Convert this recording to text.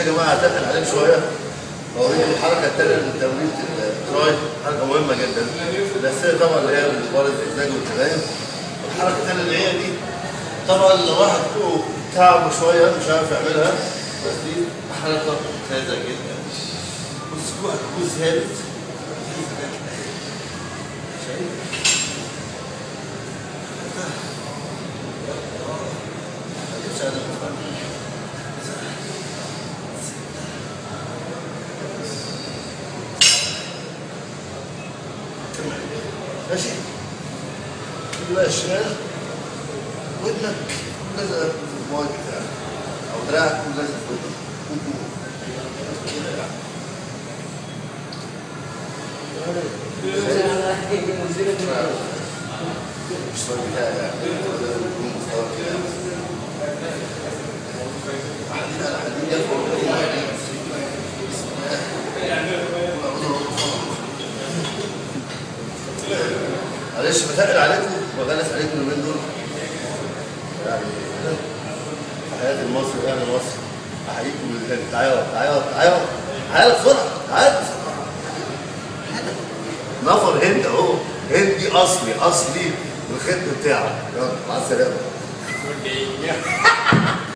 يا جماعة هتقل عليك شوية. هو دي الحركة الثانية من تمرين ال tri، حركة مهمة جدا. الاساسية طبعا اللي هي البار الزجزاج والتباين. والحركة الثانية اللي هي دي طبعا لو واحد تعبه شوية مش عارف يعملها، بس دي حركة ممتازة جدا. بص كوعك يكون ثابت، شايف؟ ماشي؟ تيجي بقى الشمال، ودنك لازقه في المايك بتاعك او دراعك يكون لازق في ودنك كده يعني. مش طيب بتاعي يعني، لازم يكون مستوى كده. حديد على حديد يدخل. بسم الله. معلش بتقل عليكم وبغلس عليكم اليومين دول يعني في حياة المصري واهل مصر. احييكم من الهند. تعالوا تعالوا تعالوا تعالوا بسرعة، تعالوا بسرعة. نفر هند اهو، هندي اصلي اصلي بالختم بتاعه. يلا مع السلامة.